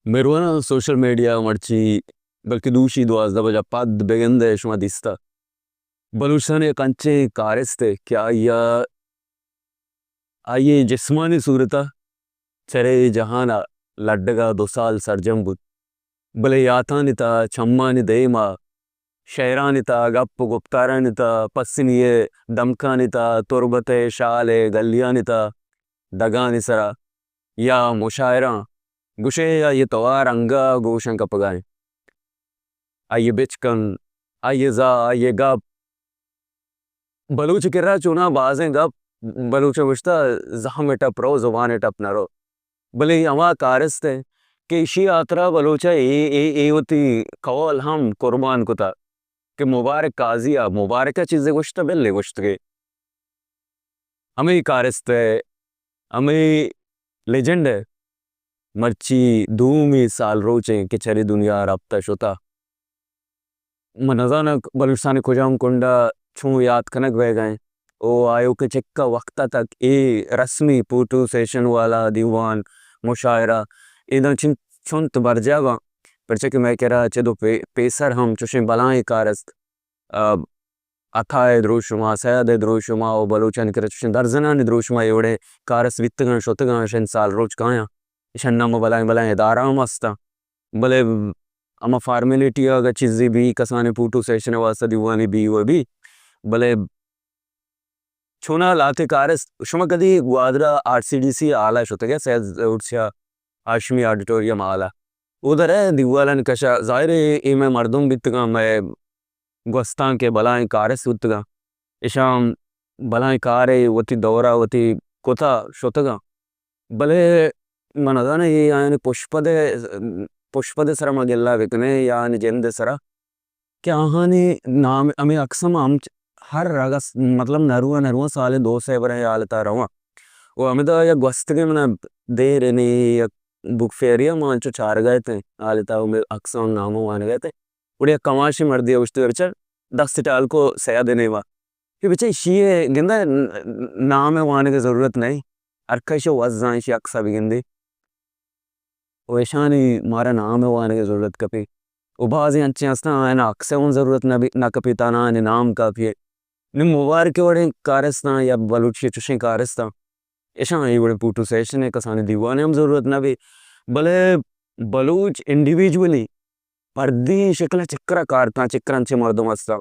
مہرواناں، social media مرچی بلکہ دوشی دوازدہ بجہ پد بگندئے شما دیستہ بلوچستان یک انچیں کارستے کہ آئی ء، آئی ء جسمانی صورت ء چرے جہان ء لڈگ ء دو سال سرجم بوت، بلے یاتانی تہ ء، چمانی دیم ء، شئیرانی تہ ء، گپ ء گپتارانی تہ ء، پسنی ء دمکانی تہ ء، تربت ء شال ء گلیانی تہ ء، دگانی سرا یا مشاعراں گوشے آئی ء توار انگہ گوشاں کپگا انت۔ آئی ء بچکند، آئی ء زا، آئی ء گپ۔ بلوچ ء کرا چوناں بازیں گپ بلوچ ء گوشتہ، زہم ء ٹپ رو، زبان ء ٹپ نہ رو۔ بلے اے ہما کارست انت کہ ایشی ء ہاترا بلوچ ء اے، اے، اے وتی قول ہم قربان کتہ کہ مبارک قاضی ء، مبارک ء چیزے گوشتہ، بلے گوشتگے۔ ہمے کارست ء، ہمے لیجنڈ ء مرچی دومی سال روچ انت کہ چرے دنیا ء رپتہ شتہ۔ من نزاناں بلوچستان ء کجام کنڈ ء چون یات کنگ بئیگ ء انت۔ او آیوکیں چکا وقت ء تک اے رسمی فوٹو سیشن والا دیوان، مشاعرہ، اے داں چن-، چنت برجاہ باں، پرچہ کہ مئے کرا چد و پے-، پیسر ہم چوشیں بلاہیں کار است۔ آ، عطا ء دروشم ء، سید ء دروشم ء و بلوچانی کرا چوشیں درزنانی دروشم ء اے وڑیں کارست بیتگاں، شتگاں، اشانی سال روچ کایاں۔ اشانی نام ء بلاہیں بلاہیں ادارہ ہم استاں۔ بلے ہما فارمیلٹی ء اگہ چیزے بی، کسانیں فوٹو سیشن ء واستہ دیوانے بی و بی، بلے چوناں لہتے کارست، شما کدی گوادر ء R C D C hall ء شتگ ئے، سید ظہور شاہ ہاشمی آڈیٹوریم ہال ء؟ اود ء رہ دیوالانی کش ء، ظاہر ہے اے مئے مردم بیتگاں، مئے گوستانک ء بلاہیں کارست بوتگاں۔ اشاں بلاہیں کارے وتی دور ء وتی کت ء شتگاں۔ بلے من نزاناں اے آیانی پشپد ء، پشپد ء سرا ما گلہ بکنیں یا آیانی جند ء سرا کہ آہانی نام ہمے عکس ہم ہم ہر اگس مطلب نرواں نرواں سالے دو سئے برے حالتا رواں۔ و ہمدا یک گوستگیں منا دیر یعنی یک بک فیئریا ما انچو چارگا اتیں، حالتا ہمے عکس ہم نام وانگا اتیں۔ گڑا یک کماشیں مردے ء گوشت، بچار دست ٹالکو سید ء نیما۔ کہ بچار ایشی ء گندہ نام ء وانگ ء ضرورت نہ، ہر کس ء وزاں ایشی عکس ء بگندے۔ و ایشانی مارا نام ء وانگ ء ضرورت کپی۔ و بازیں انچیں ہستاں آیانا عکس ء ہم ضرورت نہ بی-، نہ کپی، تانا آیانی نام کافی ہے۔ نی مبارک ء وڑیں کارستاں یا بلوچی ء چوشیں کارستاں، ایشاں اے وڑیں فوٹو سیشن ء کسانیں دیوانے ہم ضرورت نہ بی، بلے بلوچ انڈیویجولی پردی شکل ء چکرا کارتاں، چکرا انچیں مردم ہستاں،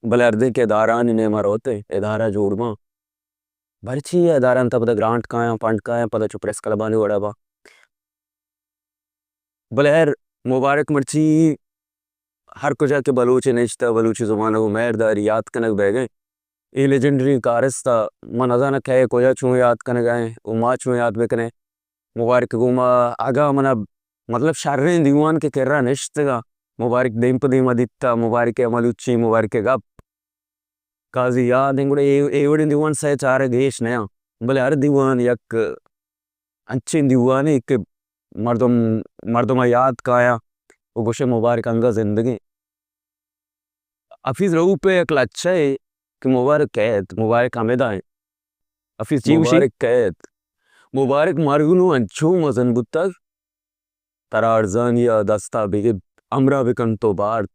بلے ہردیں کہ ادارہانی نیما روت ء ادارہ جوڑ باں، مرچی ادارہان تہ پدا گرانٹ کایاں، فنڈ کایاں، پدا چو پریس کلبانی وڑا باں۔ بلے ہیر مبارک مرچی ہر کجا کہ بلوچے نشتہ، بلوچی زبان ء گوں مہر داری، یات کنگ بئیگ ء۔ اے لیجنڈری کارست ء من نزاناں کئے کجا چون یات کنگ ء و ما چون یات بکنیں۔ مبارک ء گوما اگاں منا مطلب شریں دیوان کہ کرا نشتگاں، مبارک دیم پہ دیما دیتا، مبارک ء ملوچی، مبارک ء گپ، قاضی یاد انت، گڑا اے، اے وڑیں دیوان سئے چار ء گیش نیاں، بلے ہر دیوان یک انچیں دیوانے کہ مردم، مردم ء یات کایاں و گوشے مبارک انگہ زندگیں۔ حفیظ رؤف ء یک لچہ ء کہ مبارک کئیت، مبارک ہمدا انت۔ حفیظ چی گوشی؟ مبارک کئیت، مبارک مرگ نوں انچو مزن بوتگ، ترا ارزانی ء دستا بگپت، ہمراہ بکنت و بارت۔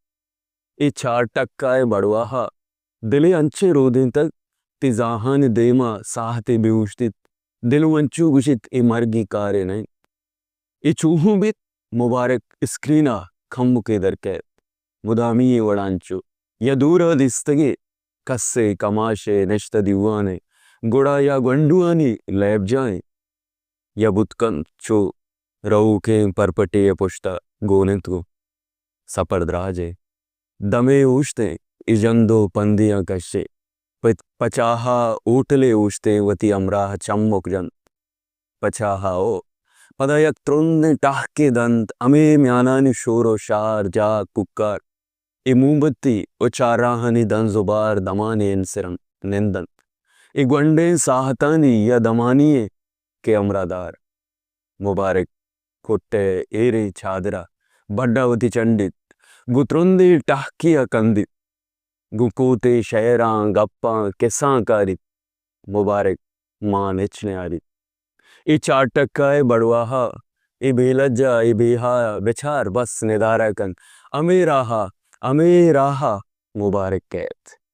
اے چار ٹکائے بڑواہا دلے انچیں رودینتگ، تئی زاہانی دیما ساہتے بہ اوشتیت۔ دل و انچو گوشیت، اے مرگی کارے نہ انت۔ اے چوہوں بیت، مبارک اسکرینا کمکے در کئیت۔ مدامی اے وڑا انچو یا دورا دیستگے کسے کماشے نشتہ دیوانے، گڑا یا گونڈوانی لیب جاہیں۔ یا بوت کنت چو رؤکیں پرپٹے ء پشت ء گون انت گوں۔ سپر دراج ء دمے اوشتیں، اے ژند و پندیاں کشے۔ پہ، پچاہ ء ہوٹلے اوشتیں، وتی ہمراہ چمک جنت۔ پچاہ ء او پدا یک ترندیں ٹہکے دنت، ہمے میانانی شور و شار، جاک، کوکار۔ اے موم بتی و چارراہانی دنز و بار دمانے انسر انت، نند انت۔ اے گونڈیں ساہتانی یا دمانی ء کہ ہمراہ دار۔ مبارک کٹ ء ایریں چادرا بڈا وتی چنڈیت، گوں ترندیں ٹہکے ء کندیت، گوں کوتیں شئیراں، گپاں، کسہاں کاریت۔ مبارک مان ہچ نیاریت۔ اے چار ٹکا ء بڑواہا اے بے لجا، اے بے حیا، بچار بس ندارہ کن۔ ہمے راہا، ہمے راہا مبارک کیت۔